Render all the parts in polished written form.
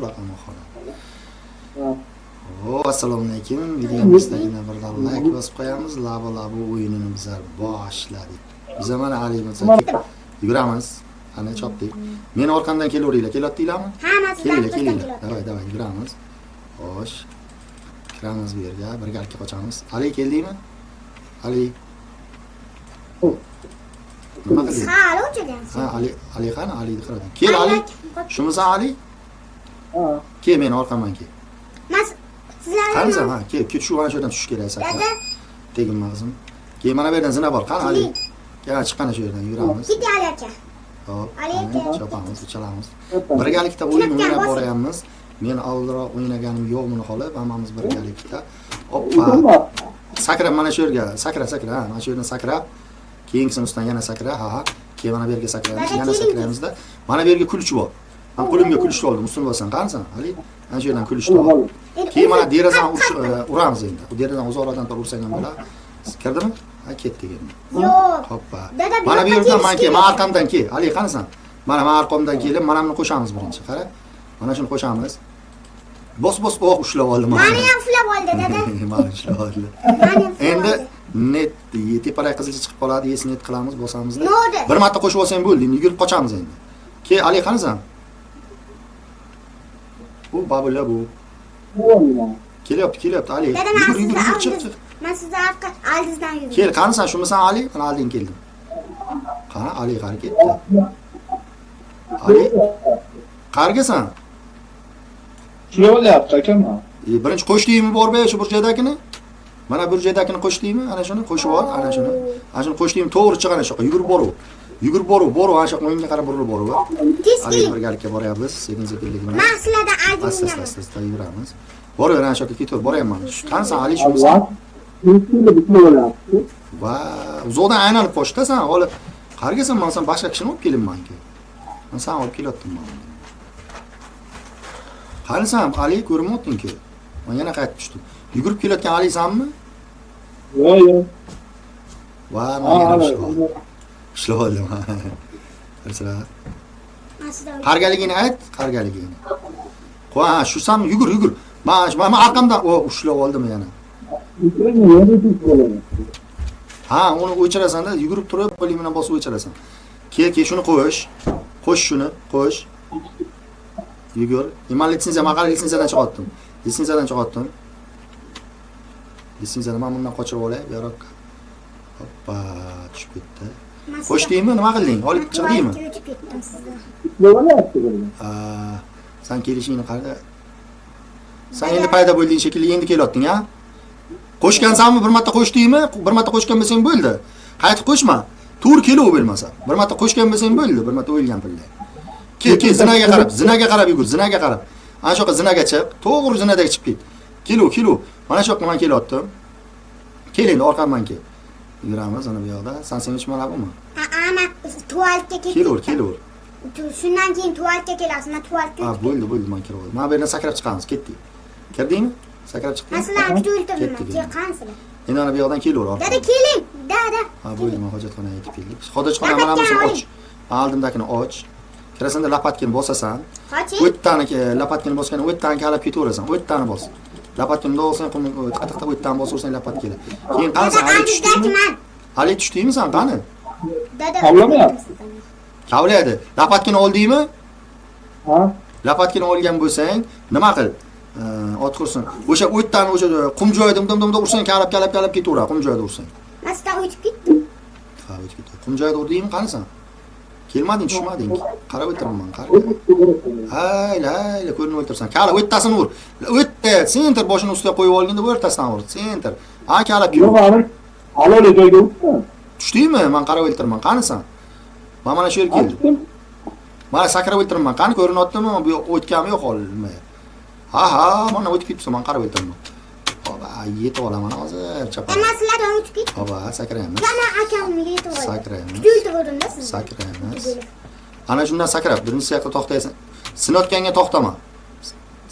Qamoqxona. O, assalomu alaykum. Videomizda birdan like bosib qo'yamiz. Labo labo o'yinini bizlar boshladik. Biz mana Ali Mirzo yuguramiz. Ana chopdik. Meni orqamdan kelaveringlar. Kelyaptinglarmi? Ha, man sizdan Kelinglar, orqamdan kelinglar. kelyapman. Давай, давай, yuguramiz. Xo'sh. Kiramiz bu yerga, birgalikka qochamiz. Ali keldingmi? Ali. Nima qilding? Ha, Ali o'chirgansiz. Ha, Ali, Ali qani? Alini qarading. Kel Ali. Shumisan Ali? Ha. Kel meni orqamdan kel. Man sizlarni Qanisan? Ha, kel, kel, shu mana shu yerdan tushish kerak sakra. Dada, Teginma qizim. Keyin mana bu yerdan zina bor. Qani Ali? Kel, chiq qana shu yerdan yuramiz. Ket Ali aka. Hop, Ali ana, aka. chopamiz, uchalamiz. Birgalikda o'yin o'ynab boryapmiz. Men oldinroq o'ynaganim yo'q buni xohlab, hammamiz birgalikda. Oppa. Sakrab mana shu yerga, sakra, sakra, ha, mana shu yerdan sakrab, keyingisini ustidan yana sakra, ha, ha. Keyin mana bu yerga sakraymiz, Dada, yana keling. sakraymizda. Mana bu yerga kulch bor. Man qo'limga kulchni oldim, ustini bossam, qanisan? Ali, mana shu yerdan kulchni ol. Endi Keyin mana o'zi- derazadan uramiz endi. U derazadan uzoqroqdan turib ursang ham bo'ladi. Kirdimi? Ha, ketdik endi. Yo'q. Hoppa. Dada, bu Mana bu yoqqa yerdan man kelish kel, man kerak. orqamdan kel. Ali, qanisan? Mana man orqamdan kelib, mana buni qo'shamiz birinchi, qara. Mana shuni qo'shamiz. Bos bos, oh, ushlab oldim. Mani ham ushlab oldi, dada. Mani ushlab oldi. Mani ham ushlab Endi oldi. нет teparak qizilcha chiqib qoladi, yes нет qilamiz, bosamiz. Nodi. Bir marta qo'shib olsang bo'ldi, endi yugurib qochamiz endi. Kel, Ali, qanisan? Bu babula bu. Kelyapti, kelyapti Ali. Dada, man Yugur, yugur, sizni yugur, chiq, oldingiz- chiq. Man sizni orqa oldingizdan yugurdim. Kel, qanisan, shumisan Ali? Mana olding keldim. Qani, Ali qani ketdi? Ali, qayergasan? Shular bo'lyapti akam. Birinchi qo'shdingmi borbe shu burchakdagini? Mana burchakdagini qo'shdingmi? Ana shuni qo'shib ol, ana shuni. Ana shuni qo'shdingmi, to'g'ri chiq ana shu yoqqa. Yugurib boruv. Yugurib boruv, boruv, ana shu yoqqa o'ngga qarab burilib boruv. Tez Ali keling. birgalikka boryapmiz, sekin sekinlik bilan. Man sizlardan Asta asta oldingizdaman. asta asta yuramiz. Boraver ana shu yoqqa ketaver, boryapman. Qanisan Ali shumisan? Bo'lyapti. Va, uzoqdan aylanib qochdasan, holi qayergasan? Man san boshqa kishini olib kelinmanki. Man san olib kelyaptim man. Qanisan Ali, ko'rinmayapting-ku. Man yana qaytib tushdim. Yugurib kelayotgan Alisanmi? Yo'q, yo'q. Va, man yana ushlab oldim. Ushlab oldim. Masalan, Man sizdan qargaligini ayt, qargaligini. Qo'y, ha, shu san yugur, yugur. Man orqamdan, o, ushlab oldim yana. Ha, uni o'chirasan-da, yugurib turib, qo'ling bilan bosib o'chirasan. Kel, kel, shuni qo'sh. Qo'sh shuni, qo'sh. Yugur. Man litsenziya, man qara litsenziyadan chiqyaptim. Litsenziyadan chiqyaptim. Litsenziyani man bundan qochirib olay, bu yoqqa. Hoppa, tushib ketdi. Man sizdan- Qo'shdingmi? Nima qilding? Olib Man chiqdingmi? tualetga o'tib ketdim sizdan. Aa, san kelishingni qara. San endi paydo bo'lding shekilli, endi kelyapting, ha? Qo'shgansanmi? Bir marta qo'shdingmi? Bir marta qo'shgan bo'lsang bo'ldi. Qaytib qo'shma. To'g'ri keluv bo'lmasa. Bir marta qo'shgan bo'lsang bo'ldi, bir marta o'lgan pilla. Kel, kel, zinaga qarab, zinaga qarab yugur, zinaga qarab. Ana shu yoqqa zinaga chiq, to'g'ri zinaga chiqib ket. Keluv, keluv. Mana shu yoqqa man kelyaptim. Kel endi orqamdan kel. Yuramiz ana bu yoqda. San sendvich malabumi? Ha, ha, man tualetga ketdim. Kelaver, kelaver. Shundan keyin tualetga kelasiz. Man tualetga Ha, o'tib bo'ldi, bo'ldi, man kirib oldim. Mana bu yerdan sakrab chiqamiz, ketdik. Kirdingmi? Sakrab Man chiqdingmi? sizlarni kutib o'ltirdim. Ketdik endi. Qanisizlar? Endi ana bu yoqdan kelaver orqamdan. Dada, keling. Dada. Ha, bo'ldi, men hojatxonaga yetib keldik. Hojatxona mana buni och. Oldimdagini och. Kirasanda lopatkani bosasan. Qoching. O'ttani lopatkani bosgan, o'ttani kalab ketaverasan. O'ttani bos. Lopatkani bundoq olsang, qumni tiqa tiqa o'ttani bosaversang lopat keladi. Keyin qanisan Dada, Ali oldingizdagi tushdingmi? man. Ali tushdingmi san qani? Dada. Kavlamayapti. Kavlaydi. Lopatkani oldingmi? Ha? Lopatkani olgan bo'lsang, nima qil? Ot qursin. O'sha o'ttani o'sha qum joyida bunday bunday ursang, kalab kalab kalab ketaveradi, qum joyida ursang. Man sizdan o'tib ketdim. Ha, o'tib ketdi. Qum joyida urdingmi, qanisan? Kelmading, tushmading. Qarab o'tiraman, qara. Hayla, hayla, ko'rinib o'tirsan. Kala o'ttasini ur. O'tta, центр boshini ustiga qo'yib olganda o'rtasidan ur. Центр. Ha, kalab Yo'q, kel. hali hali joyga o'tdim. Tushdingmi? Men qarab o'tirman. Qanisan? Man mana shu yerga keldim. Chiqdim. Mana sakrab o'tirman. Qani ko'rinyaptimi? Bu yoq o'tganmi yo'q holi nima? Ha, ha, mana o'tib ketibsan, man qarab o'tirman. Hop, yetib olaman hozir, chapa. Man sizlardan o'tib ketdim. Hop, sakraymiz. Man akamga yetib oldim. Sakraymiz. Kutib o'ltirdim sizni. Sakraymiz. Ana shundan sakrab, birinchisi yoqda to'xtaysan. Sinotganga to'xtama.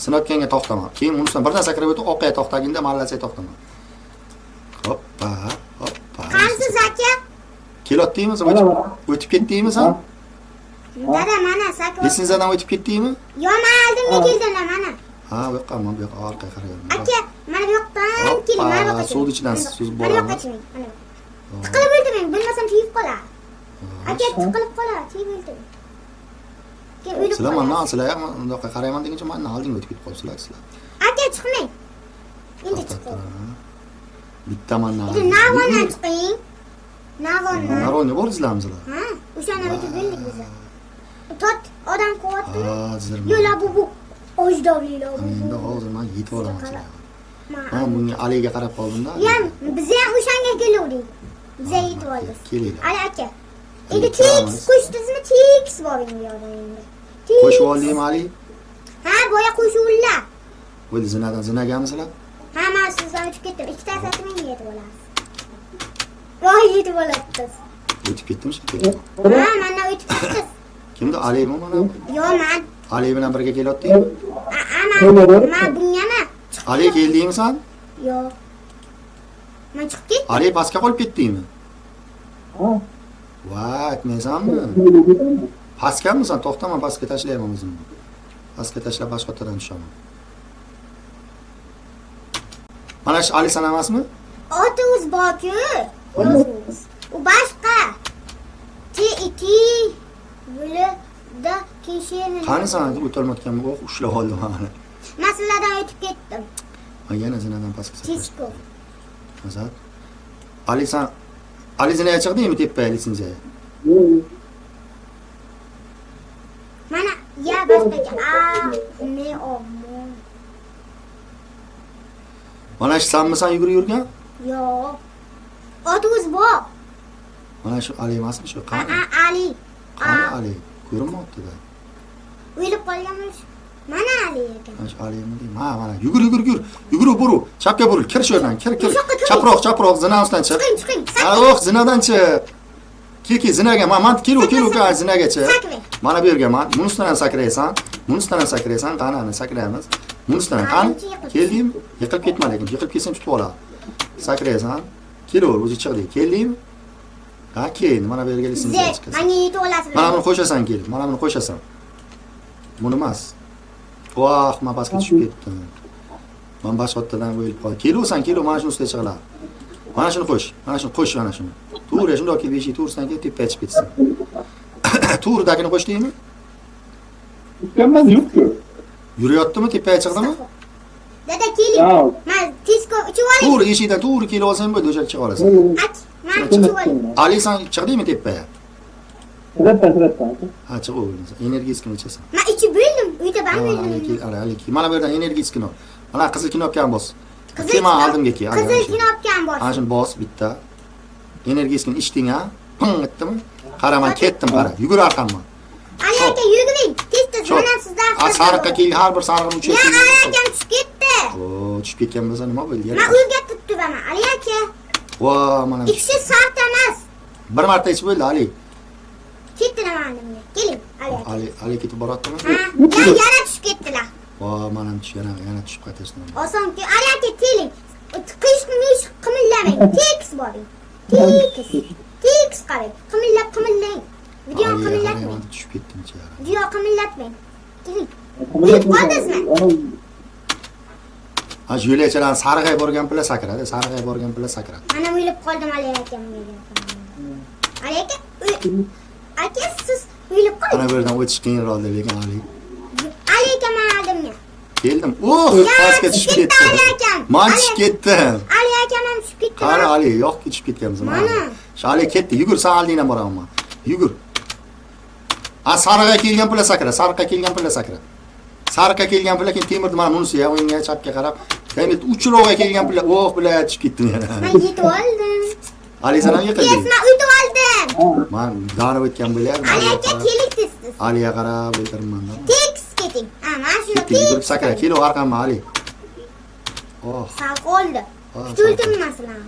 Sinotganga to'xtama. Keyin unisidan birdan sakrab o'tib, orqaga to'xtaginda mallasaga to'xtama. Hoppa, hoppa. Qanisiz aka? Kelyaptingmi? Mana, O'tib ketdingmi sen? Dada mana sakkiz. Litsenziyadan o'tib ketdingmi? Yo, men oldimga keldilar mana. Ha, bu yoqqa, mana bu yoqqa orqaga qarayapman. Aka, mana bu yoqdan keling, mana bu yoqqa. Suvni ichidan suzib Mana bu yoqqa boramiz. chiqing, mana bu. Tiqilib o'ldirmang, bilmasam tegib qolar. Aka, tiqilib qolar, tegib o'ldirmang. Keyin o'lib Sizlar qolar. mana sizlar ham bundoqqa qarayman deguncha mana oldinga o'tib ketib qolibsizlar sizlar. Aka, chiqmang. Endi To'xtab chiqing. tur, bitta mana. Endi Navondan chiqing. Navondan. Naronga bordingizlarmi sizlar? Ha, o'shani o'tib bo'ldik biz. Tot odam qilyaptimi? Hozir. Yo, la bu bu. Ojdovli la bu. Endi hozir men yetib olaman sizlarga. Ma- Ha, bunga Aliga qarab qoldim-da. Yam, biz ham o'shanga keluvdik. Biz ham yetib oldik. Kelinglar. Ali aka. Endi tekis qo'shdingizmi? Tekis boring bu yoqdan endi. Tekis. Qo'shib oldingmi Ali? Ha, boya qo'shuvlar. Bo'ldi, zinadan zinagamisizlar? Ha, men sizdan o'tib ketdim. Ikkita menga yetib olasiz. Voy, yetib olasiz. O'tib ketdim shekilli. Ha, mendan o'tib ketdingiz. Kimdi? Alimi mana? Yo, men. Ali bilan birga kelyaptingmi? A, men, men bungami? Ali keldingmi san? Yo'q. Men chiqib ketdim. Ali pastga qolib ketdingmi? Ha. Voy, aytmaysanmi? Pastgamisan? To'xta, men pastga tashlayman o'zimni. Pastga tashlab boshqa tomondan tushaman. Mana shu Ali san emasmi? Otingiz bor-ku. Yozuvingiz. U boshqa. T 2 bölü da keshirini. Qani san o'tolmayotganmi? O'q ushlab oldi mani. Men sizlardan o'tib ketdim. Men yana zinadan pastga sakrash. Tezkor. Azat. Ali san Ali zinaga chiqdingmi tepaga litsenziyaga? Yo'q. Mana ya boshqaga A M O M. Mana shu sanmisan yugurib yurgan? Yo'q. Otingiz bor. Mana shu Ali emasmi shu? A Qani? A Ali. Qani A Ali? Ko'rinmayapti-da. o'lib qolgan bo'lish. Mana Ali ekan. Mana shu Alimi deyman. Ha, mana yugur, yugur, yugur. Yugur, burul. Chapga buril. Kir shu yerdan, kir, kir. O'sha yoqqa kiring. Chaproq, chaproq, zina ustidan chiq. Chiqing, chiqing. Ha, yo'q, zinadan chiq. Kel, kel, zinaga. Man, man kelu, kelu, kel, zinaga chiq. Sakray. Mana bu yerga man. Buni ustidan ham sakraysan. Buni ustidan ham sakraysan. Qani, ana sakraymiz. Buni ustidan ham. Qani, keldingmi? Yiqilib ketma lekin. Yiqilib ketsang tutib oladi. Sakraysan. Kelaver, o'zi chiqdi. Keldingmi? Ha, keyin mana bu yerga litsenziyaga Z, chiqasan. menga yetib olasizlar. Mana buni qo'shasan kelib, mana buni qo'shasan. Buni emas. Voh, men pastga tushib ketdim. Men boshqa yerdan o'yilib qoldim. Keluvsan, keluv, mana shuni ustiga chiqiladi. Mana shuni qo'sh, mana shuni qo'sh, mana shuni. To'g'ri, shundoq kelib eshik to'g'risidan kelib tepaga chiqib ketsin. To'g'ridagini qo'shdingmi? Uchganman yo'q-ku. Yurayaptimi, tepaga chiqdimi? Dada keling. Ha. Men tezkor ichib oling. To'g'ri, eshikdan to'g'ri kelib olsang bo'ldi, o'sha chiqa olasan. Ach, men ichib oling. Ali san chiqdingmi tepaga? Sirapdan, sirapdan. Ha, chiqaversan. Energetikni ichasan. Men ichib bo'ldim. Uyda ben Ha, Ali bo'ldim. kel, Ali, Ali kel. Mana bu yerdan energetikni ol. Mana qizil knopkani bos. Qizil Kel, mana knop- oldimga kel. Ali, Qizil ana shuni. knopkani bos. Ana shuni bos bitta. Energetikni ichding ha? Ping etdimi? Qara, men ketdim, qara. Yugur arqamdan. Ali aka yuguring. Tez tez Chop. mana sizdan. A, sariqqa kel, har bir sarig'ini Ya uchayotgan. Ali akam tushib ketdi. O, tushib ketgan bo'lsa nima bo'ldi? Men o'rgatib turaman. Ali aka. Vo, mana Ikkisi sart emas. bir marta ichib bo'ldi Ali. Ketdilar oldimga. Keling, Ali aka. Ali, Ali ketib boryaptimi? Ha, ya yana tushib ketdilar. Vo, mana ham tush, yana yana tushib qaytashdi. Osonki, Ali aka keling. Qish mish qimillamang. Tekis boring. Tekis. Tekis qarang. Qimillab qimillang. Video Aliga qimillatmang. qarayman, tushib ketdim ichkari. Video qimillatmang. Keling. Yetib qoldingizmi? Ha, shu yo'lakchalarni sarg'ay borgan pula sakradi, sarg'ay borgan pula sakradi. Mana o'ylab qoldim Ali akam. Ali aka, aka siz o'ylab Mana qoldingiz. bu yerdan o'tish qiyinroq lekin Ali. Ali aka men oldimga. Keldim. Oh, pastga tushib ketdi ketdim. Ali akam. Man Ali- tushib ketdim. Ali akam ham tushib ketdi. Qani Ali, yo'q tushib ketganmiz. Mana. Shu Ali ketdi. Yugur, san oldingdan boraman man. Yugur. A, sariqqa kelgan pula sakra, sariqqa kelgan pula sakra. Sariqqa kelgan pula keyin temirni mana bunisi ya o'ngga chapga qarab. Keyin uchrog'ga kelgan pula, oh, pula tushib ketdim yana. Men yetib oldim. Ali san ham Yes, yiqilding. men o'tib oldim. Man danib o'tgan bo'lyapman. Ali aka keling tez tez. Aliga qarab o'tiribman. Tekis keting. Ha, mana shuni Ketdi, yugurib tekis. sakra. Kel orqamga Ali. Oh, Sal qoldi. Ah, Kutildim masalan.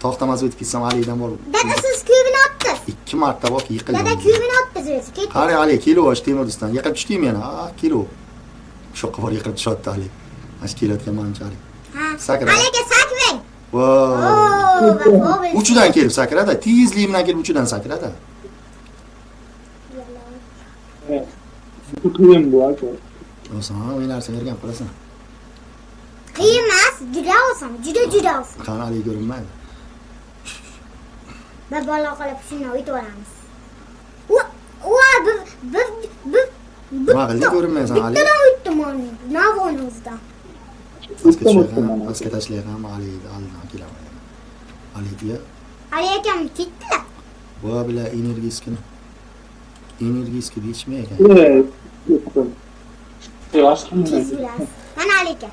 To'xtamas o'tib ketsam Alidan borib. Dada siz ko'bini otdingiz. Ikki marta bor Dada yiqildim. ko'bini otdingiz o'zi. Ketdi. Qara Ali, kelib temir ustidan. Yiqilib tushdingmi yana? Ah, kelib. Shu yoqqa borib yiqilib tushyapti Ali. Mana shu kelayotgan manimcha Ali. Ha. Sakra. Ali aka sakrang. Voy. Oo, vafo bo'ldi. Uchidan kelib sakradi. Tezlik bilan kelib uchidan sakradi. Qiyin bu aka. Oson, o'ynarsan, o'rganib qolasan. Qiyin emas, juda oson, juda juda oson. Qani Ali ko'rinmaydi. Bir bola qilib shuni o'tib. Va bir bir bir Nima qilding ko'rinmaysan Ali? Bittadan o'tdim uni. Navon o'zidan. Pastga tashlayman Ali aldan kelaman. Ali diya. Ali akam ketdilar. Va bila energiyaskini. Energiyaski deyishmay ekan. Evet, ketdim. Tez bilasiz. Mana Ali aka.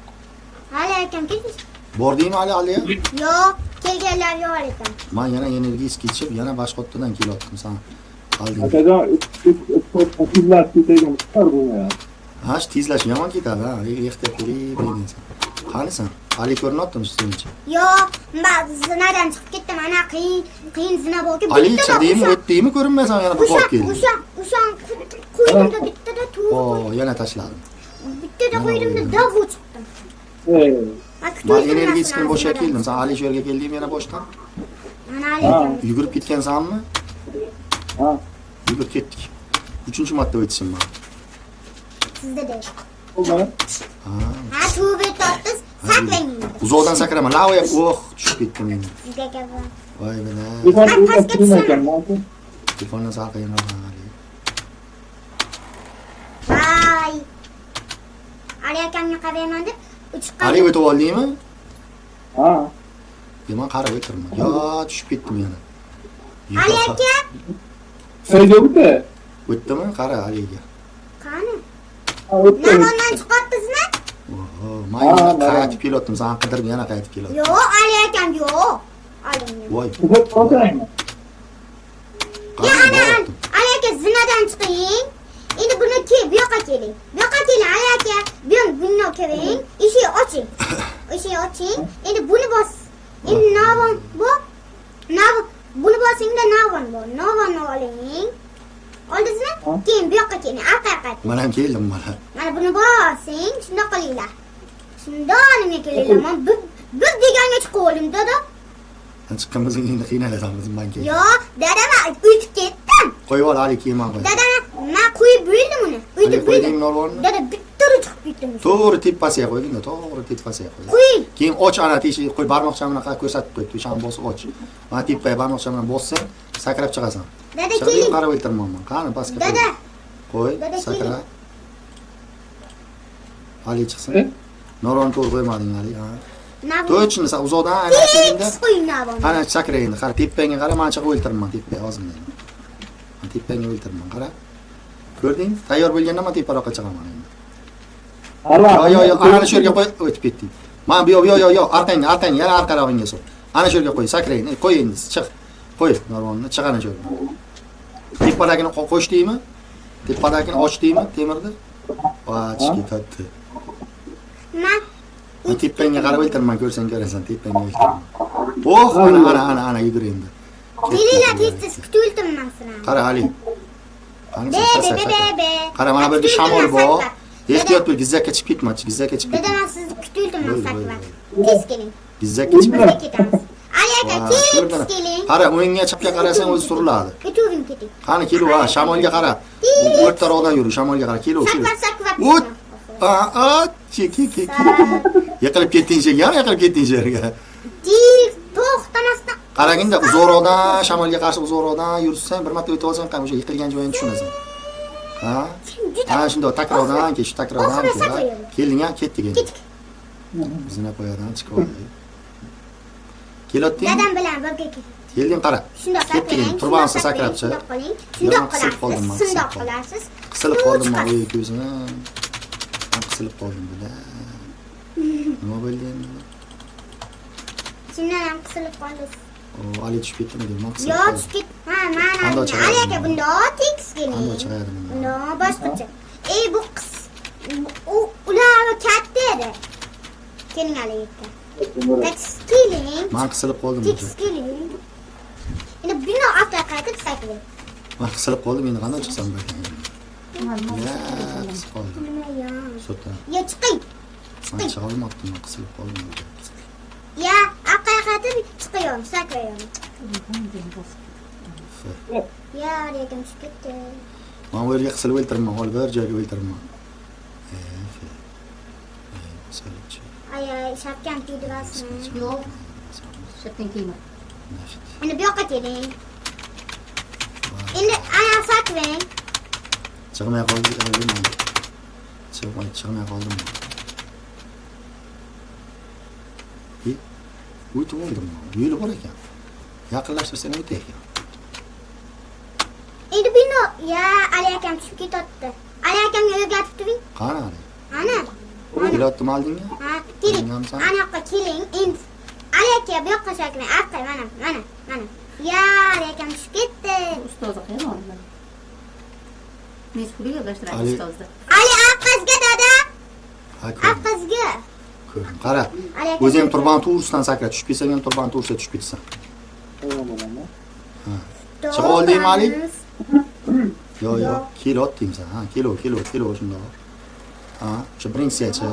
Ali akam ketdi. Bordingmi Ali Aliya? Yo'q, kelganlar yo'q Ali akam. Men yana energiyaski ichib, yana boshqa otdan kelyaptim san. Alding. Akajon, tezlashib ketayotgan chiqar bu ya. Ha, shu tezlash yomon ketadi, ha. Ehtiyot bo'ling, deysan. Qanisan? Ali ko'rinyaptimi sencha? Yo'q, men zinadan chiqib ketdim. Ana qiyin zina bo'ldi. Ali chiqdingmi, o'tdingmi, ko'rinmaysan yana bir borib kelding. O'sha qo'ydimda bittada to'g'ri. O, yana tashladim. Bittada qo'ydimda dag'u chiqdim. Men energiyaskini bo'shab keldim. Sen Ali shu yerga keldingmi yana boshdan? Mana Ali akam. Yugurib ketgansanmi? Ha. Yugurib ketdik. 3-marta o'tishim man. Sizda de. Ha. Ha, tuvib tortdingiz, saklang endi. Uzoqdan sakraman. Lavoyab, oh, tushib ketdim endi. Sizga kabi. Voy bala. Pastga tushaman. Telefondan sal qiyinroq Ali. Voy. Ali akamni qarayman deb uchiqqan. Ali o'tib oldingmi? Ha. Yomon qarab o'tirma. Yo, tushib ketdim yana. Ali aka. Sayda o'tdi. O'tdimi? Qara Aliga. Qani? O'tdi. Navondan chiqyapsizmi? Oho, men qaytib kelyaptim, san qidirib yana qaytib kelyaptim. Yo'q, Ali akam yo'q. Oldingga. Voy. Ya ana, Ali aka zinadan chiqing. Endi buni bu yoqqa keling. Bu yoqqa keling Ali aka. Bu yoq buni kiring. Eshik oching. Eshik oching. Endi buni bos. Endi navon bu. Navon buni bosingda navon bor. Navonni oling. Oldingizmi? Keyin bu yoqqa keling. Arqa qayting. Men ham keldim mana. Mana buni bosing, shundoq qilinglar. Shundoq nimaga kelinglar. Men bir deganga chiqib oldim, dada. Sen chiqqan bo'lsang endi qiynalasan o'zim men keldim. Yo'q, dada men o'tib ketdim. Qo'yib ol Ali, keyin men qo'yaman. Dada, men qo'yib bo'ldim uni. O'tib qo'yding nolvonni? Dada bitta chiqib ketdim. To'g'ri tepasiga qo'ygin-da, to'g'ri tepasiga qo'y. Qo'y. Keyin och ana teshik qo'y, barmoqcham bilan ko'rsatib qo'y. O'shani bosib och. Mana tepaga barmoqcham bilan bossang, sakrab chiqasan. Dada keling. Qarab o'tirman. Qani pastga qo'y. Dada. Qo'y, sakra. Ali chiqsin. Noroni to'g'ri qo'ymading Ali, ha. To'chni sen uzoqdan aylanib qo'ying navonni. Qani sakra endi, qara tepangga qara, mana chaqa o'ltirman tepaga ozgina. Men tepangga o'ltirman, qara. Ko'rding? Tayyor bo'lganda men teparoqqa chiqaman endi. Yo, yo, yo, ana shu yerga qo'y, o'tib ketding. Mana bu yoq, yo, yo, orqangga, orqangga, yana orqarog'ingga sol. Ana shu yerga qo'y, sakra endi, qo'y endi, chiq. Qo'y narvonni, chiq ana shu yerga. Tepadagini qo'shdingmi? Tepadagini ochdingmi temirni? Va, chiqib ketdi. Men tepangga qarab o'ltirman, ko'rsang ko'rasan, tepangga o'ltirman. Oh, ana, ana, ana, ana yugur endi. Kelinglar, tez-tez kutib o'ltirman sizlarni. Qara Ali. Be, be. Qara, mana bu yerda shamol bor. Ehtiyot bo'l, gizzakka chiqib ketma, gizzakka chiqib ketma. Dada, men sizni kutib o'ltirman, sakrab. Tez keling. Gizzakka chiqib ketma. Ketamiz. Ali aka, tez keling. Qara, o'ngga chapga qarasang o'zi suriladi. O'tuving keting. Qani keluv, ha, shamolga qara. O'rtaroqdan yur, shamolga qara, keluv, keluv. Sakrab, O't. A, a, ki, ki, ki. Yiqilib ketding yana yiqilib ketding yerga. Tik, to'xtamasdan. Qaraginda uzoqroqdan, shamolga qarshi uzoqroqdan yursang, bir marta o'tib olsang, o'sha yiqilgan joyingni tushunasan. Ha? Ha, shundoq takrordan kesh, takrordan kesh. Kelding, ha, ketdik endi. Zina poyadan chiqib oldik. Kelatding? Dadam bilan birga ketdik. Kelding, qara. Shundoq ketding, turbani sakrab chiq. Shundoq qilasiz, shundoq qilasiz. Qisilib qoldim men, o'y ko'zim. Men qisilib qoldim bular. Nima bo'ldi endi? Chindan ham qisilib qoldingiz. O, Ali tushib ketdimi deyman, qisilib. Yo'q, tushib ket. Ha, mana Ali aka bundoq tekis keling. Qanday chiqadi bunda? Bundoq boshqacha. Ey, bu qiz ular katta edi. Keling Ali aka. Tekis keling. Men qisilib qoldim. Tekis keling. Endi buni orqaga qaytib saklang. Men qisilib qoldim, endi qanday chiqsam bo'ladi? Ya, qisilib qoldim. Sota. Ya chiqing. Men chiqa olmabdim, qisilib qoldim. Ya, orqaga qaytib chiqayo'm, sakrayo'm. Ya, lekin tushib ketdi. Men bu yerga qisilib o'ltiribman, holi bir joyga o'ltiribman. F. Solchi. Ay ay, shapkam kiydirasizmi? Yo'q. Shapkang kiyma. Neft. Endi bu yoqqa keling. Endi ana saklang. Chiqmay qoldi, o'ldim. Chiqmay qoldim. O'tib oldim. Yo'li bor ekan. Yaqinlashtirsang o'tar ekan. Endi bino, ya Ali akam tushib ketyapti. Ali akamga o'rgatib turing. Qani Ali? Ana. Kelyaptimi oldinga? Ha, keling. Oldingamsan? Ana yoqqa keling. Endi Ali aka bu yoqqa saklang. Arqa, mana, mana, mana. Ya Ali akam tushib ketdi. Ustozi qayerda? Necha pulga gaplashtiradi Ali- ustozni? Ali orqasiga dada, Ha, ko'rdim. orqasiga. Ko'rdim. Qara. Ali aka. O'zi ham turbani to'g'risidan sakra, tushib ketsang ham turbani to'g'risida tushib ketasan. Tamam bo'laman. Chiqa oldingmi Ali? Yo'q, yo'q, kelyapti deymisan. Ha, kelov, kelov, kelov shundoq. Ha, o'sha birinchisiga chiq.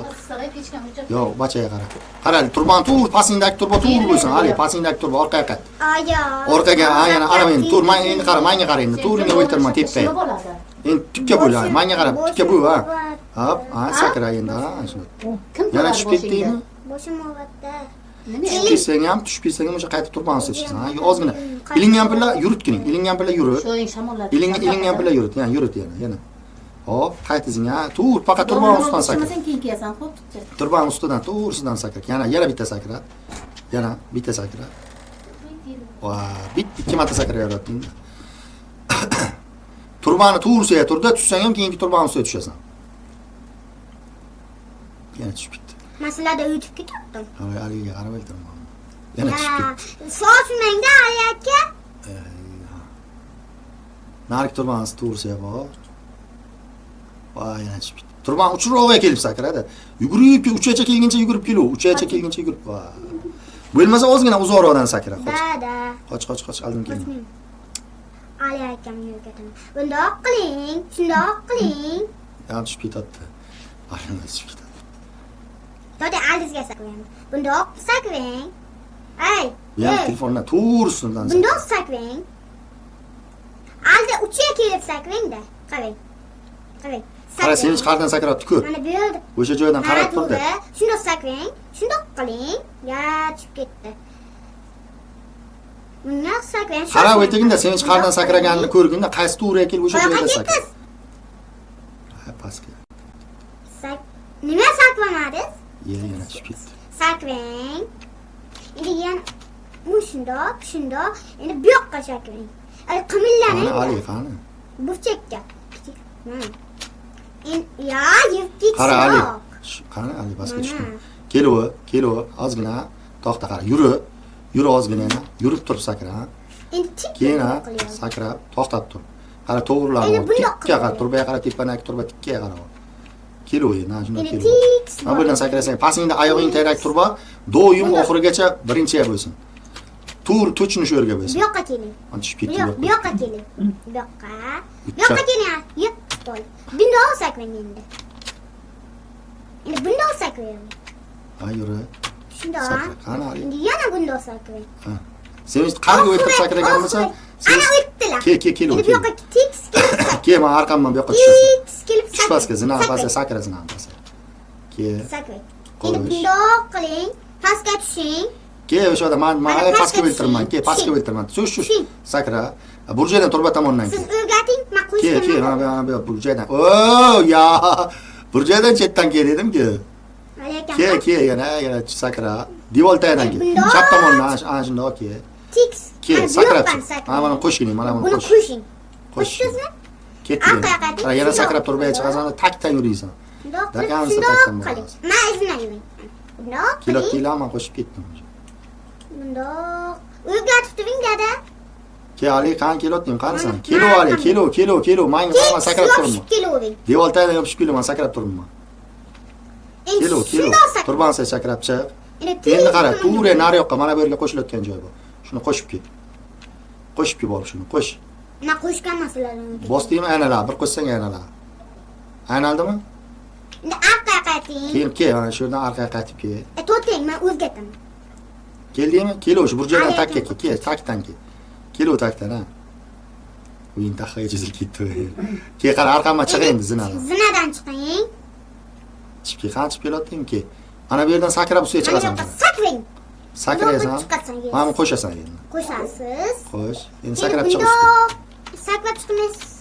Yo'q, bachaga qara. Qara, turbani to'g'ri, pastingdagi turba to'g'ri bo'lsin. Ali, pastingdagi turba orqaga qayt. Ayo. Orqaga, ha, yana ana endi tur, men endi qara, menga qara endi. To'g'riga o'ytirma tepaga. Bo'ladi. Endi tikka bo'l, ha, menga qarab, tikka bo'l, ha. Hop, ha, sakra endi, ha, shuni. Kim Yana turadi tushib boshingda? ketdingmi? Boshim og'riyapti. Nima? Tushib ketsang ham, tushib ketsang ham o'sha qaytib turbani ustida tushasan. Ha, ozgina. Ilingan pilla yuritgining, ilingan pilla yurit. Sho'ring shamollab. Ilingan pilla yurit, yana yurit yana, yana. Hop, qayt izingga, ha, to'g'ri, faqat turbani ustidan sakra. Tushmasang keyin kiyasan, xo'p, tutchi. Turbani ustidan, to'g'risidan sakra. Yana, yana bitta sakra. Yana bitta sakra. Va, bitta ikki marta sakrayoratding. Turbani to'g'risiga turda, tushsang ham keyingi turbani ustiga tushasan. Yana tushib ketdi. Masalada o'tib ketyaptim. Hali Aliga qarab o'ltirman. Yana tushib ketdi. Sochmangda Ali aka. Narigi turbani to'g'risiga bor. Voy, yana tushib ketdi. Turbani uchrog'iga kelib sakradi. Yugurib, uchacha kelguncha yugurib kelu, uchacha kelguncha yugurib. Voy. Bo'lmasa ozgina uzoqroqdan sakra. Qoch. Da, da. Qoch, qoch, qoch, aldim kelma. Qochmang. Ali akamga o'rgataman. Bundoq qiling, shundoq qiling. Yana tushib ketadi. Yana tushib ketadi. Dada oldingizga saklang. Bundoq saklang. Ay, Bu ham ey, telefondan to'g'risidan. bundoq saklang. Aldi uchiga kelib sakrang-da. Qarang. Qarang. Qara, sen hech qayerdan sakrabdi ko'r. Mana bu yerda. O'sha joydan Mana qarab turdi. to'g'ri. Shundoq sakrang, shundoq qiling. Ya, tushib ketdi. Bundoq sakrang. Qarab o'tigin-da, sen hech qayerdan sakraganini ko'rgin-da, qaysi to'g'riga kelib o'sha Qayoqqa joyda sakra. ketdingiz? Ha, pastga. Nima saklamadingiz? Ye, yana tushib ketdi. Sakrang. Endi yana bu shundoq, shundoq. Endi bu yoqqa sakrang. Ay, Qani qimillaning. Ali, qani? Burchakka. Mana. Endi ya, yeb ketsin. Qara Ali. Qani Ali pastga tushdi. Keluvi, keluvi, ozgina to'xta qara, yuri. Yuri ozgina yana, yurib turib sakra. ha. Endi tik Keyin ha, qilyapti. sakrab, to'xtab tur. Qara, to'g'rilanib Endi ol. bundoq Tikka qara, qilib. turbaga qara, tepadagi turba tikkaga qara. ol. Keluvi, endi ana shunday Endi keluvi. tik. Mana bu yerdan sakrasang, pastingda oyog'ing terak turba, doim Bundoq. oxirigacha birinchiga bo'lsin. To'g'ri, to'chini shu yerga Bu bo'lsin. yoqqa keling. Mana tushib Bu ketdi. yoq, bu yoqqa keling. Bu yoqqa. Bu yoqqa keling. Yep, bo'ldi. Bundoq sakrang endi. Endi bundoq sakrang. Ha, yuri. Shundoq. Sakra. Qani Ali? Endi yana bundoq sakrang. Ha. Sen hech qayerga o'tib sakragan bo'lsang, sen Ana o'tdilar. Ke, ke, kel, Endi bu kel. yoqqa tekis kelib sakrang. Ke, men arqamdan bu yoqqa tushasan. Tekis kelib Tush pastga, zina sakrang. pastga, sakra zina pastga. Ke. Sakrang. Endi Qo'yish. bundoq qiling. Pastga tushing. Ke, o'sha yerda men Mana men pastga pastga o'ltirman. Ke, tushing. pastga o'ltirman. Tush, tush. Tushing. Sakra. Burjaydan turba tomondan Siz ke. o'rgating, men Ke, ke, qo'shilman. mana bu mana bu burjaydan. O, ya. Burjaydan chetdan ke dedim-ku. Ali akam. Ke, ke, yana, yana sakra. Devor tagidan ke. Bundoq. Chap tomondan, ana shundoq ke. Tekis. Ke, Mana bu sakrab yoqdan chiq. sakrang. Mana buni qo'shgining, mana buni Buni qo'sh. qo'shing. Qo'sh. Qo'shdingizmi? Ketdi. Orqaga qayting. Qara, yana Shundoq. sakrab turbaga chiqasan, takdan yuriysan. Shundoq qilib, Dakansa shundoq takdan qiling. bo'ladi. Men izimdan yuring. Bundoq Kilo qiling. kilo men qo'shib ketdim. Bundoq. O'rgatib turing dada. Ke Ali, qani kelotding, qanisan? Mana, Kelo mana Ali, qani. kelo, kelo, kelo. Menga qarama, Tekis sakrab turibman. yopishib kelavering. Devor tagidan yopishib kelaman, sakrab turibman. Endi Kelo, kelo. shundoq sakrang. Turban sen sakrab chiq. Endi Endi qara, tekis to'g'ri nari yoqqa, mana bu yerga qo'shilayotgan joy bor. Shuni qo'shib ket. Qo'shib ket borib shuni, qo'sh. Men qo'shganman sizlarni. Bosdingmi, aynalar, bir qo'shsang aynalar. Aynaldimi? Endi orqaga qayting. Keyin kel, mana shu yerdan orqaga qaytib kel. To'xtang, men o'rgataman. Keldingmi? Kel o'sha burchakdan Ali takka akam. kel, kel, takdan kel. Kel u takdan, ha. O'yin taxtaga chizilib ketdi. Keyin qara, orqamga chiq endi zinadan. Zinadan chiqing. Chiqib kel, qani chiqib kelyapting ki. Mana bu yerdan sakrab ustiga Mana chiqasan. yoqqa sakring. Sakraysan. Bundoq chiqasan. Mana buni qo'shasan endi. Qo'shasiz. Qo'sh. Endi Endi sakrab chiq ustiga. bundoq sakrab chiqmaysiz.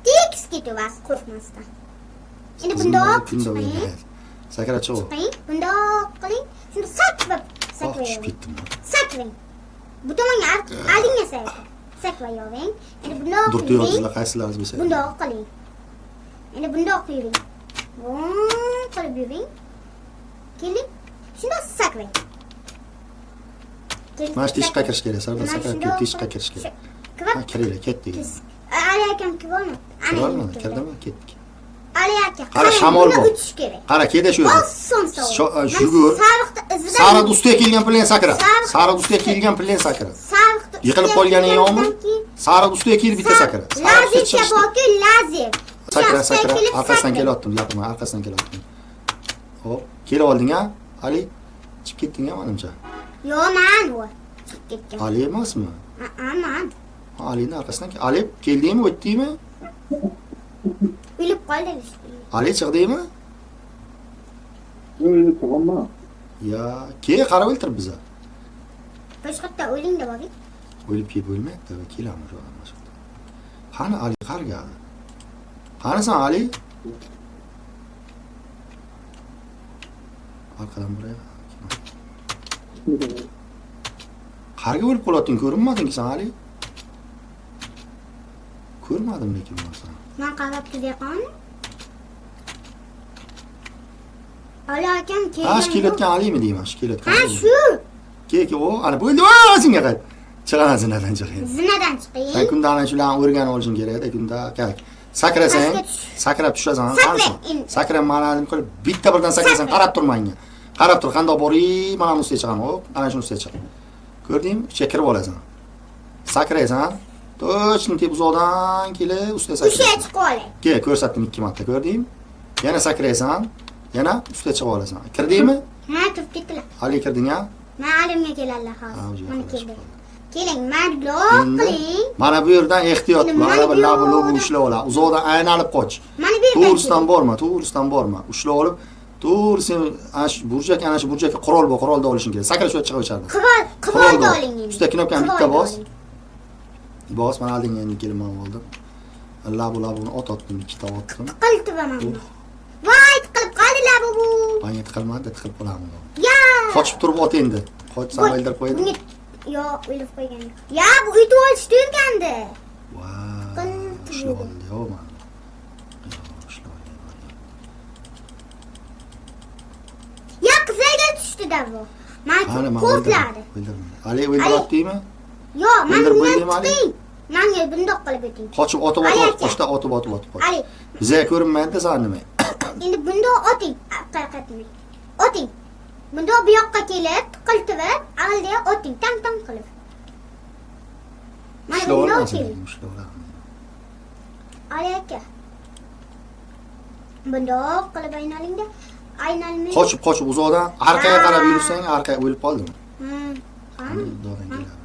Tekis ketaverasiz qo'rqmasdan. Endi bundoq Kunda chiqing. o'ynaydi. Sakrab chiq. Chiqing. Bundoq qiling. Shunda sakrab Oh, tushib sakrayvering. ketdim. Sakring. Bu tomonga oldinga sakrang. Sakrayvering. Endi bundoq Durti yuring. yozdilar, qaysilaringiz bo'lsa. Bundoq qiling. Endi bundoq yuring. Vuu qilib yuring. Keling. Shundoq sakrang. Keling, Mana shu teshikqa sakrang. kirish kerak, Sardor Mana sakrab shundoq kel, teshikqa kirish kerak. Kirib Ha, kiringlar, ketdik. Ali akam kirolmadi. Ana Kirolmadi, endi kirdi. kirdimi? Ketdik. Ali aka, Qara, qarang, shamol buni bor. o'tish kerak. Qara, keta shu yerda. Oson savol. Mana Yugur. Sariqni izidan Sariq ustiga kelgan bilan sakra. Sariq- Sariq ustiga kelgan bilan sakra. Sariqni Yiqilib ustiga qolganing yo'qmi? kelgandan keyin Sariq ustiga kelib bitta sakra. Sariq ustiga Lazercha chiqishdi. borku, lazer. Sakra, Ustiga sakra. kelib Orqasidan sakra. kelyaptim, gapirma, orqasidan kelyaptim. Hop, kelib olding a? Ali chiqib ketding a menimcha. Yo'q, man u. Chiqib ketgan. Ali emasmi? A, man. Ha, Alini orqasidan Ali keldingmi, o'tdingmi? O'lib qoldi. Ali chiqdingmi? Yo'q, chiqolman. Ya, ke qarab o'ltirib biza. Boshqa o'ling deb oling. O'lib kelib bo'lmayapti, kelamiz shu odam boshqa. Qani Ali qargadi? Qanisan Ali? Arqadan buraya. Qarga o'lib qolyapting, ko'rinmading sen Ali? Ko'rmadim lekin men seni. Man qarab turayotgan. Ali akam kelgan. Ha, shu kelayotgan Alimi deyman, shu kelayotgan. Ha, shu. Ke, ke, o, ana bo'ldi, o, senga qayt. Chiqana zinadan chiqing. Zinadan Sen chiqing. kunda ana shularni o'rganib olishing kerak-da, kunda kerak. Sakrasang, Pastga tush. sakrab tushasan, Sakra, qanisan? endi. Sakrab mana nima qilib, bitta birdan sakrasan, Sakra. qarab tur menga. Qarab tur, qandoq boring, mana buni ustiga chiqaman, hop, ana shuni ustiga chiq. Ko'rdingmi? Ichiga kirib olasan. Sakraysan, точно tep uzoqdan kelib ustiga O'sha sakraysan. chiqib olay. Ke, ko'rsatdim ikki marta, ko'rdingmi? Yana sakraysan, yana ustiga chiqib olasan. Kirdingmi? Ha, turib ketdilar. Ali kirding a? Man alimga keladilar Ha, hozir. o'sha Mana yoqqa keldi. Keling, mana blok Endi qiling. mana bu yerdan ehtiyot Endi mana mana bir bu labu lobu yerdan- ushlab oladi. Uzoqdan aylanib qoch. Mana bu yerdan To'g'risidan keling. borma, to'g'risidan borma. Ushlab olib, to'g'ri sen ana shu burchak, ana shu burchakka qurol bor, qurolni olishing kerak. Sakra shu chiqib o'chardi. Qurol, qurolni oling endi. Ustida knopkani bitta Qurolni bos. oling. Bos, mana oldinga endi kelib man oldim. Labu labuni ot otdim, ikkita otdim. Tiqil turaman. Voy, tiqilib qoldi labu bu. Manga tiqilmadi, tiqilib qolaman. Ya. Qochib turib ot endi. Qochsam o'ldirib qo'ydim. Bunga yo'q, o'lib qo'ygan. Ya, bu uytib olishdi o'rgandi. Voy, ushlab oldi, yo'q mana. Yo'q, ushlab oldi. Ya, qizlarga tushdi da bu. Man Qani, man ko'pladi. o'ldirdim. Ali o'ldiryaptimi? Yo'q, man O'ldirib bundan bo'ldimi, Ali? chiqing. Manga bundoq qilib o'ting. Qochib otib Ali otib aka. qochda otib otib otib qoch. Ali, Bizga ko'rinmaydi san nima? endi bundoq oting, qaytmang. Oting. Bundoq bu yoqqa kelib, tiqiltib, oldiga oting, tang tang qilib. Mana Ushlab bundoq olmasin, keling. ushlab olaman. Ali aka. Bundoq qilib aynalingda, aynalmay. Qochib qochib uzoqdan orqaga qarab yursang, orqaga o'lib qoldimi? Qani? Uzoqdan keladi.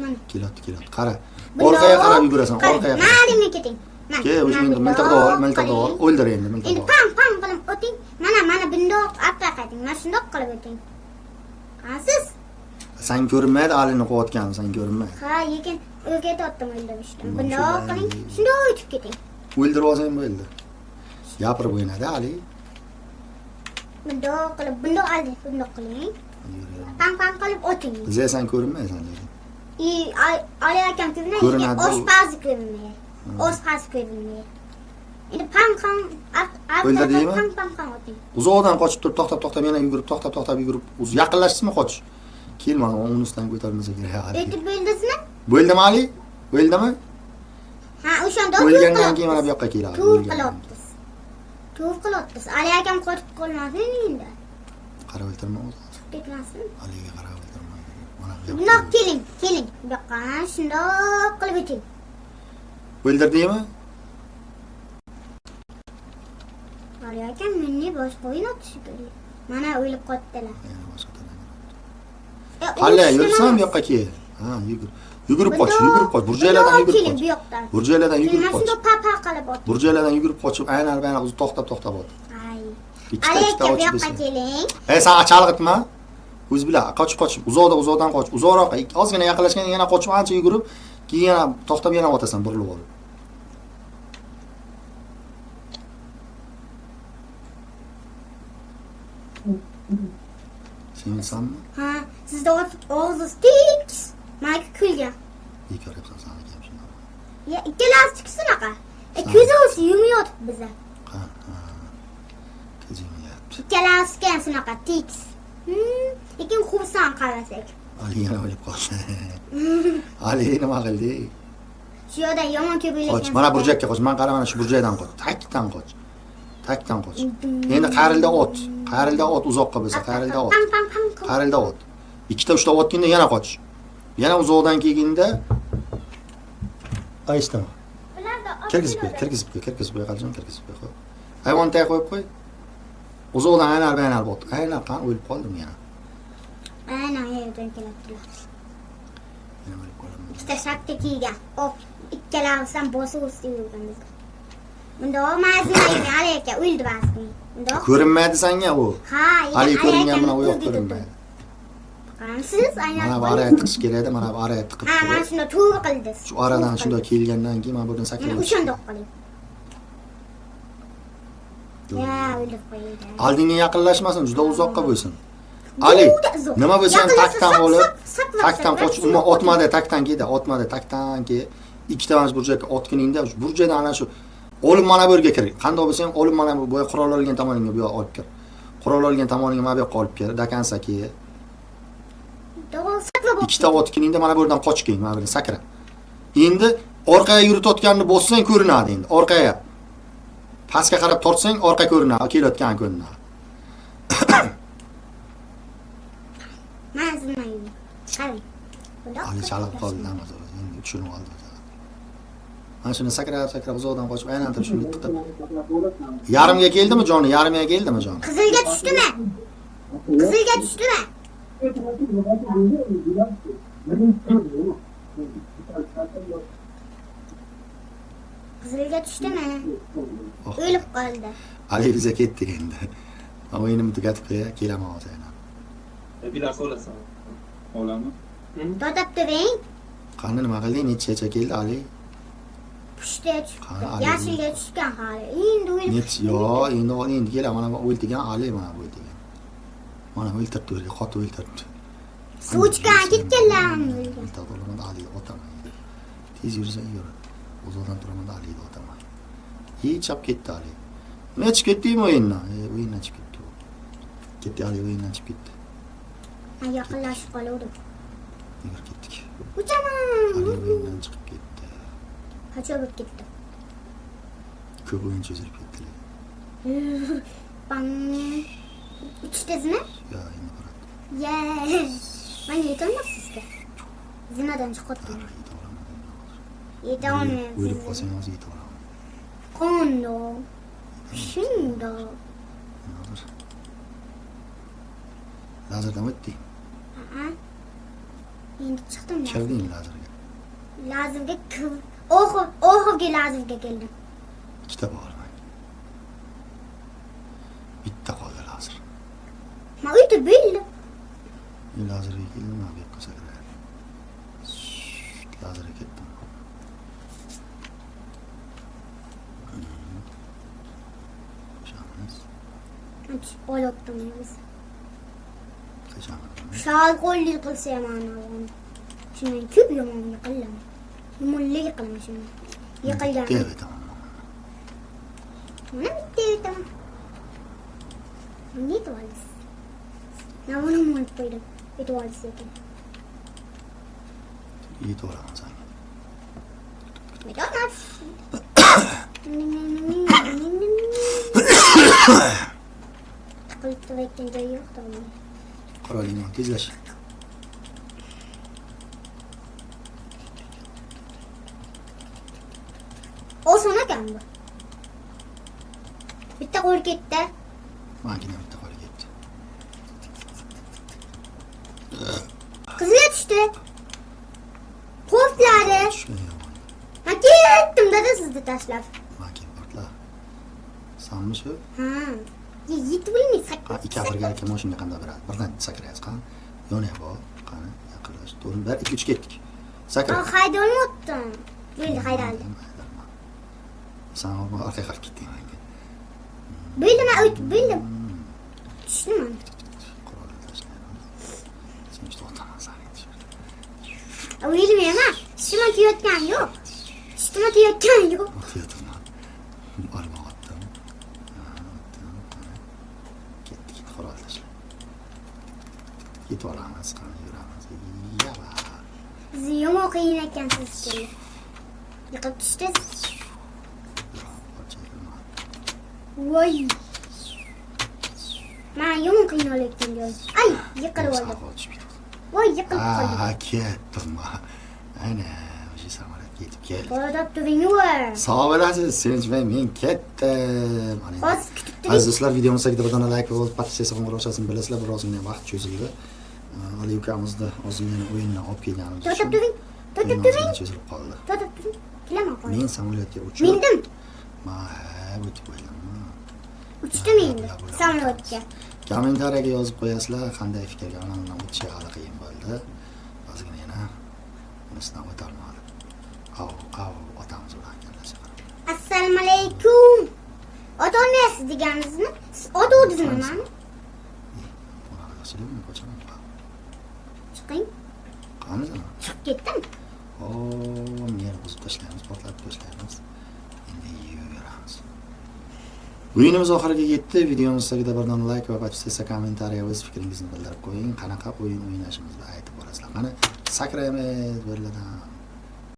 Mana. Kelyapti, kelyapti. Qara. Bundoq Orqaga qarab yugurasan, qarang. orqaga Mana qarab. alimga keting. Mana. Ke, o'sha mana endi miltiqni bundoq ol, miltiqni ol. qiling. O'ldir endi Endi miltiqni ol. pam pam qilib o'ting. Mana mana bundoq orqaga qayting. Mana shundoq qilib o'ting. Qansiz? Sen ko'rinmaydi, Alini quvayotgani sen ko'rinmaydi. Ha, lekin o'rgatyaptim o'ldirishni. Mana Bundoq shu qiling, Ali. shundoq o'tib keting. O'ldirib olsang bo'ldi. Gapirib o'ynadi Ali. Bundoq qilib, bundoq olding, bundoq qiling. Pam pam qilib o'ting. Bizga sen ko'rinmaysan lekin. I Ali akam ko'rinadi, Ko'rinadi, lekin oshpazi ko'rinmaydi. Oshpaz ko'rinmaydi. Endi pam pam O'ldirdingmi? Pam pam pam o'ting. Uzoqdan qochib turib, to'xtab to'xtab yana yugurib, to'xtab to'xtab yugurib, o'zi yaqinlashdimi qoch. Kelmadi, unisidan ko'tarmasa kerak Ali. O'tib bo'ldingizmi? Bo'ldimi Ali? O'ldimi? Ha, o'shanda O'lgandan keyin mana bu yoqqa keladi. To'g'ri o'lgandan keyin. qilyapmiz. To'g'ri qilyapmiz. Ali akam qochib qolmasin endi. Qarab o'ltirma o'zi. Chiqib ketmasin. Aliga qarab o'ltirma. Mana bu yoqqa. Bundoq keling, keling. Bu yoqqa shundoq qilib o'ting. O'ldirdingmi? Ali akam menga boshqa o'yin otishi kerak. Mana o'lib qotdilar. Yana boshqa tarafga. E, Qanday urushni yursan bu emas. yoqqa kel. Ha, yugur. Yugurib qoch, yugurib qoch. Burjaylardan yugurib Keling qoch. bu yoqdan. Burjaylardan yugurib Mana qoch. shundoq pa-pa qilib ot. Burjaylardan yugurib qochib, aylanib aylanib o'zi to'xtab-to'xtab ot. Ay. Ikkita Ali ikkita aka bu ochib yoqqa bersin. keling. Ey, sen chalg'itma. O'zi bilan qochib qochib, uzoqda uzoqdan qoch, uzoqroq ozgina yaqinlashganda yana qochib ancha yugurib, keyin yana to'xtab yana otasan burilib olib. Sevinsanmi? Ha, sizda og'zingiz tekis. Maniki kulgan. Bekor yapsan saniki ham shunday. Ya ikkalasi shunaqa. Ko'zimiz yumyotib biza. Ha, ha. Ko'z yumayapti. Ikkalasi ham shunaqa tekis. Lekin xursand qarasak. Ali yana o'lib qoldi. Ali nima qildi? Shu yerdan yomon ko'p Qoch, mana burchakka qoch. Man qara mana shu burchakdan qoch. Takdan qoch. Takdan qoch. Endi qayrilda ot. Qayrilda ot uzoqqa bo'lsa, qayrilda ot. Pam pam pam. Qayrilda ot. Ikkita uchta otganda yana qoch. Yana uzoqdan kelganda ay ishtama. Kirgizib qo'y, kirgizib qo'y, kirgizib qo'y, Alijon kirgizib qo'y. Xo'p. Hayvon tay qo'yib qo'y. Uzoqdan aylanib aylanib ot. Aylanib qani o'lib qoldim yana. Aynan yerdan kelibdilar. Yana o'lib qolaman. Ikkita shapka kiygan. Oq ikkalamiz ham bosib o'sib yurgan bizga. Bundoq mazina Ali aka o'ldi ba'zini. Bundoq. Ko'rinmaydi senga u. Ha, Ali ko'ringan bilan u yoq ko'rinmaydi. Qaramsiz aynan. Mana bu araya tiqish kerak edi, mana bu araya tiqib Ha, mana turib. shunda to'g'ri qildingiz. Shu aradan shunday kelgandan keyin mana bu yerdan Mana sakrab o'shandoq qiling. Ya, o'lib qo'ydi. Oldinga yaqinlashmasin, juda uzoqqa bo'lsin. Ali, nima bo'lsa ham takdan olib, takdan qoch, umuman otmadi, takdan keldi, otmadi, takdan ke. Ikkita mana shu burchakka otginingda, shu burchakdan ana shu olib mana bu yerga kir. Qandoq bo'lsa ham olib mana bu boya qurol olgan tomoningga bu yoqqa olib kir. Qurol olgan tomoningga mana bu yoqqa olib kir, dakansa ke. Ikkita otginingda mana bu yerdan qochgin, mana bu yerdan sakra. Endi orqaga yuritayotganini bossang ko'rinadi endi, orqaga. Pastga qarab tortsang orqa ko'rinadi, kelayotgan ko'rinadi. Qarang. Ali chalib qoldi namozov, endi tushunib oldi. Mana shuni sakrab sakrab uzoqdan qochib aylantirib shuni tiqib. Yarimga keldimi joni? Yarimga keldimi joni? Qizilga tushdimi? Qizilga tushdimi? Qizilga tushdimi? O'lib qoldi. Ali biza ketdik endi. O'yinimni tugatib qo'ya, kelaman hozir yana. Bilas olasan. Olami? To'xtab turing. Qani nima qilding? Nechacha keldi Ali? Pushta tushdi. Yashilga tushgan hali. Endi o'lib. Nech yo, endi endi kelaman. Mana bu o'ltigan Ali mana bu o'ltigan. Mana o'ltiribdi, o'lga qotib o'ltiribdi. Suv ichgan ketganlarmi o'lgan. O'ltirib olaman Aliga otaman. Tez yursa yur. Uzoqdan turaman Aliga otaman. Yechab ketdi Ali. Nima chiqib ketdingmi o'yindan? O'yindan chiqib ketdi. Ketdi Ali o'yindan chiqib ketdi. Men yaqinlashib qoluvdim. Yugurib ketdik. Uchaman. Ali o'yindan chiqib ketdi. Qachon bo'lib ketdi? Ko'p o'yin cho'zilib ketdilar. Bang. Uchdingizmi? Yo, endi boradi. Ya. Men yetolmaysizga. Zinadan chiqib Yeta olaman. Yeta olmaysiz. O'lib qolsang hozir yeta olaman. Qandoq? Shundoq. Hozir. Lazerdan o'tding. Ha. Endi chiqdim. Kirding lazerga. Lazerga kirib, oxirgi lazerga keldim. Ikkita bor menga. Bitta qoldi lazer. Men uyda bo'ldim. Lazerga keldim, bu yoqqa sakrab. Lazerga ketdim. Qo'shamiz. Olyaptim biz. Qo'shamiz. Shal qo'llik qilsa ham ana shundan ko'p yomon yiqilaman. Yomonlik qilaman shundan. Yiqilgan. Bitta aytaman. Mana bitta aytaman. Ne yetib olasiz? Men buni unutib qo'ydim. Yetib olasiz ekan. Yetib olaman senga. Tiqilib turayotgan joyi yo'q to'g'ri. Qurolingni tezlash. Oson ekan bu. Bitta qo'l ketdi. Mankina bitta qo'li ketdi. Qizilga tushdi. Qo'l Ketdim-da sizni tashlab. Man kelib portla. Sanmi shu? Ha. Yetib bo'lmaysiz. Ha, ikki birgalikka mashinaga qanday beradi? Birdan sakraysiz, qani? Yonay bor, qani, yaqinlash. To'g'ri, 1 2 3 ketdik. Sakra. Ha, haydolmayaptim. Bo'ldi, haydaldim. San orqaga qarab ketding menga. Bo'ldi, men o'tib bo'ldim. Tushdim mana. Qurolni tashlaymiz. Sen juda otaman sani. O'ylamayman. Tishim tiyotgan yo'q. Tishim tiyotgan yo'q. O'tayotibman. Olma otdim. Otdim. Ketdik, qurol tashla. Yetib olamiz, qani yuramiz. Yava. Siz yomon qiyin ekansiz shekilli. Yiqilib tushdingiz. Voy. Men yomon qiynalayotgan joyim. Ay, yiqilib oldim. Voy, yiqilib qoldim. Ha, ketdim. Ana, o'sha samolyotga yetib keldik. Qo'lab turing voy. Sog' bo'lasiz, Sevinchbay, men ketdim. Mana endi. Hozir kutib turing. Aziz do'stlar, videomiz tagida bir dona like va podpisa qo'ng'iroqchasini bilasizlar, bir ozgina vaqt cho'zildi. Ali ukamizni ozgina o'yindan olib kelganimiz To'xtab uchun turing. To'xtab o'yin turing. ozgina cho'zilib qoldi. To'xtab turing. Kelaman hozir. Men samolyotga uchib, Mindim. Ma, o'tib qo'ydim. Uchdim endi samolyotga. Kommentariyaga yozib qo'yasizlar, qanday fikrga ana undan o'tishi hali qiyin bo'ldi. Ozgina yana unisidan o'tolmadi. Av, av, otamiz bilan gaplashib. Assalomu alaykum. Ota olmaysiz deganingizni? Siz otuvdingizmi mani? Unaqa qilishmi, qochaman. Chiqing. Qani sen? Chiqib ketdim. O, meni buzib tashlaymiz, portlatib tashlaymiz. Endi yuramiz. O'yinimiz oxiriga yetdi. Videomiz tagida bir dona like va podpisa, kommentariya o'z fikringizni bildirib qo'ying. Qanaqa o'yin o'ynashimizni aytib borasizlar. Qani sakraymiz birladan.